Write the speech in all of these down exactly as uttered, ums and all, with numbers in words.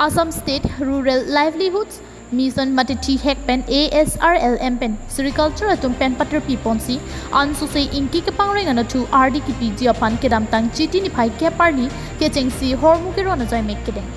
Assam State Rural Livelihoods Mission mate thihek pen A S R L M pen sericulture atum pen patirpi ponsi ansose ingki kepangreng anatthu ardi kipiji aphan kedamtang Chiti niphai kep arni kechengsi hormu keron ajaimek kedeng.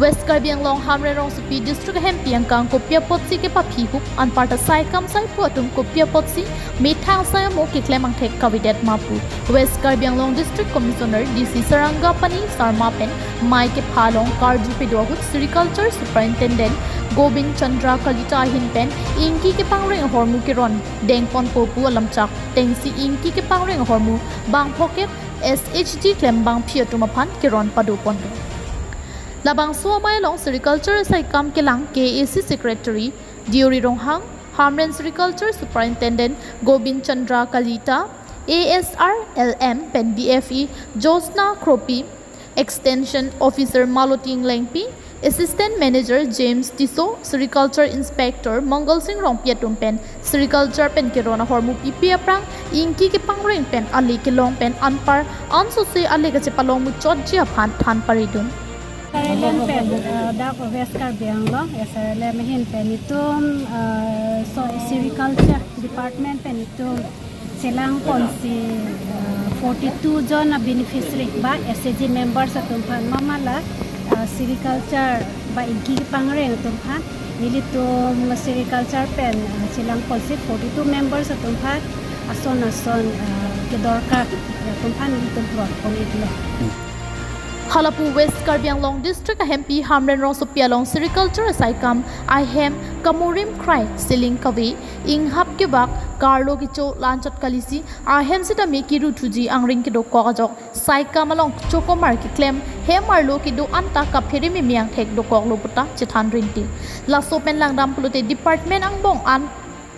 West Karbi Anglong Hamren rongsopi district ahempi angkang kopi apotsi kepaphi hup anparta saikam saipo atum kopi apotsi methang sai amo keklem angthek kavedet ma pu West Karbi Anglong District Commissioner D C Sarangapani Sarma pen mei kepha along karju pedo ahut Sericulture Superintendent Gobind Chandra Kalita ahin pen ingki kepangreng ahormu keron dengponpo pu alamchak tengsi ingki kepangreng ahormu bang phokep S H G klembangpi atum aphan keron padoponlo. Labangso amei along Sericulture saikam kelang K A A C Secretary Deori Ronghang, Hamren Sericulture Superintendent Gobind Chandra Kalita, A S R L M pen D F E Josna Kropi, Extension Officer Maloti Englengpi, Assistant Manager James Tisso, Sericulture Inspector Mongal Singh Rongpi atum pen Sericulture pen keron ahormu pipe aphrang ingki kepangreng pen ale kelong pen anpar ansose ale kachepalong muchotji aphan than paridun. S R L M pen, uh, dak West Karbi Anglong, S R L M ahin pen itum, uh, so Sericulture Department pen itum chelangponsi, uh, forty-two jon a beneficiary ba S H G members atum aphan mama la, uh, Sericulture ba ingki kepangreng atum aphan nelitum Sericulture pen, uh, chelangponsi forty-two members atum aphan ason ason, uh, kedorkar atum aphan nelitum rot pon-iklo. Halapu West Karbi Anglong District ahempi Hamren rongsopi along Sericulture saikam ahem kamorim krai seling kave inghap kevak karlo kecho lanchot kalisi ahem sitame kiru thuji angring kedokok ajok saikam along chokomar keklem hem arlo kedo anta kaphere mimi angthek dokoklo puta chethan rinti. Laso pen langdam pulote department angbong an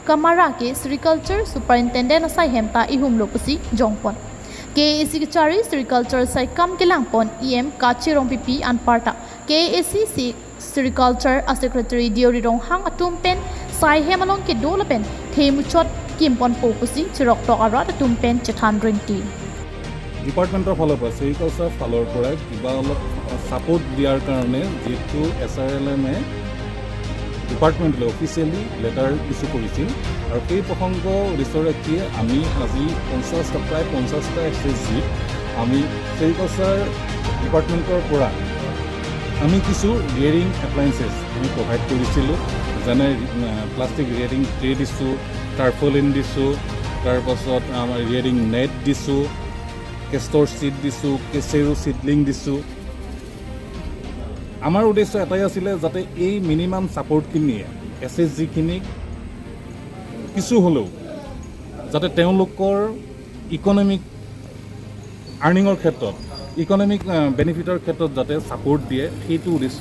kamara ke Sericulture Superintendent asai hem ta ihumlo pusi jongpon. K A A C kachari Sericulture saikam kelangpon E M Kache Rongpipi anparta K A A C Sericulture a Secretary Deori Ronghang atum pen sai hem along kedo lapen themuchot kimponpo pusi chiroktok arat atum pen chethan rinti. ডিপাৰ্টমেণ্টৰ ফালৰ পৰা, ছেৰিকালচাৰ ফালৰ পৰা কিবা অলপ ছাপোৰ্ট দিয়াৰ কাৰণে যিটো এছ আৰ এল এমে ডিপাৰ্টমেণ্টলৈ অফিচিয়েলি লেটাৰ ইছ্যু কৰিছিল। আৰু সেই প্ৰসংগ উদ্দেশ্য ৰাখিয়ে আমি আজি পঞ্চাছটা, প্ৰায় পঞ্চাছটা এছ এছ জিত আমি ছেৰিকালচাৰ ডিপাৰ্টমেণ্টৰ পৰা আমি কিছু ৰিয়েৰিং এপ্লায়েন্সেছ আমি প্ৰভাইড কৰিছিলোঁ। যেনে প্লাষ্টিক ৰিয়েৰিং ট্ৰে দিছোঁ, টাৰ্পলিন দিছোঁ, তাৰপাছত আমাৰ ৰিয়েৰিং নেট দিছোঁ, কেষ্টৰ চিড দিছোঁ, কেচেৰু চিডলিং দিছোঁ। আমাৰ উদ্দেশ্য এটাই আছিলে যাতে এই মিনিমাম ছাপোৰ্টখিনিয়ে এছ এইচ জিখিনিক কিছু হ'লেও যাতে তেওঁলোকৰ ইকনমিক আৰ্নিঙৰ ক্ষেত্ৰত, ইকনমিক বেনিফিটৰ ক্ষেত্ৰত যাতে ছাপোৰ্ট দিয়ে, সেইটো উদ্দেশ্য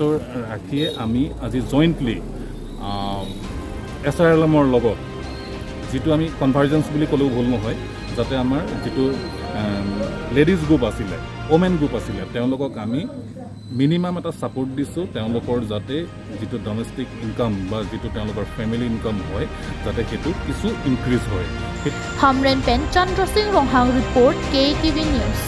ৰাখিয়ে আমি আজি জইণ্টলি এছ আৰ এল এমৰ লগত যিটো আমি কনভাৰ্জেঞ্চ বুলি ক'লেও ভুল নহয়, যাতে আমাৰ যিটো লেডিজ গ্ৰুপ আছিলে, ওমেন গ্ৰুপ আছিলে, তেওঁলোকক আমি মিনিমাম এটা ছাপোৰ্ট দিছোঁ, তেওঁলোকৰ যাতে যিটো ডমেষ্টিক ইনকাম বা যিটো তেওঁলোকৰ ফেমিলি ইনকাম হয়, যাতে সেইটো কিছু ইনক্ৰিজ হয়। সেই Hamren pen Chandra Singh Ronghang report, K T V News.